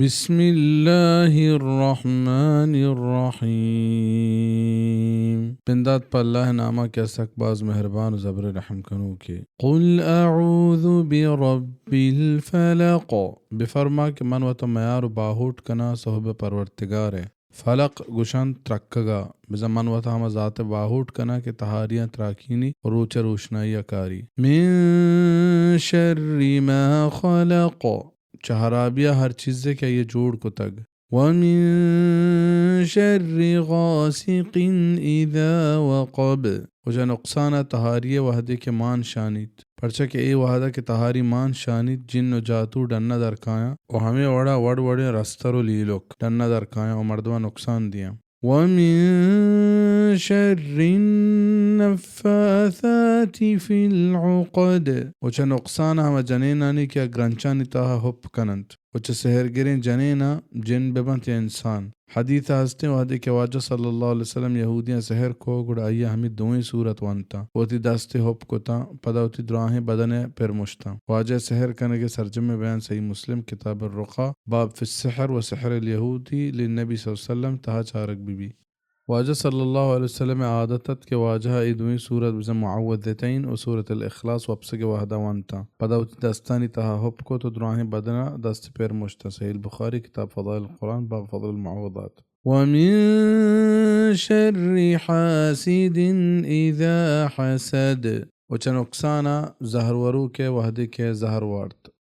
بسم اللہ الرحمن الرحیم۔ بندات پہ اللہ ناما کہ سک باز مہربان و زبر رحم کنوکے۔ قل اعوذ برب الفلق۔ بفرما کہ من وتا میار و باہوٹ کنا سہب پرورتگارے۔ فلق گوشنت ترکگا۔ بزاں من وتا ہما ذات باہوٹ کنا کہ تہاریاں تراکینی و روچ روشنائیا کاری۔ من شر ما خلق۔ چہ ہرابیا ہر چیزے کہ آئی جوڑ کتگ۔ ومن شر غاسق اذا وقب۔ و چہ نقصان تہاری وہدے کہ مان شانیت۔ پرچا کہ اے وہدا کہ تہاری مان شانیت، جن و جاتو ڈنا درکایاں و ہمے وڑا وڑ وڑیں رستر و لیلک ڈنا درکایاں و مردماں نقصان دیاں۔ ومن شر النفاثات في العقد۔ و چہ نقصان ہما جنینانی کہ گرنچانی تہا ہپ کننت۔ و چہ سحرگریں جنیناں، جن بہ بنت یا انسان۔ حدیث ہستیں، وہدے کہ واجہ صلی اللہ علیہ وسلم یہودیاں سحر کو، گڑا آئی ہمے دوئیں سورت ونتاں، وتی دست ہپ کتاں، پدا وتی دراہیں بدن پر مشتاں۔ واجہ سحر کنگ سرجم بیان صحیح مسلم کتاب الرقیہ، باب فی السحر و سحر الیہودی للنبی صلی اللہ علیہ وسلم تہا چارگ بی بی۔ واجہ صلی اللہ علیہ وسلم ء عادت ات کہ واجہ ء اے دوئیں سورت بزاں معوذتین و سورت الاخلاص وپسگ ء وہدا ونتاں۔ پدا وتی دستانی تہا ہپ کت و دراہیں بدن ء دست پر مشتاں۔ صحیح البخاری، کتاب فضائل القرآن، باب فضل المعوذات۔ ومن شر حاسد اذا حسد۔ و چہ نقصان ء زہر وروک ء وہدے کہ زہر وارت۔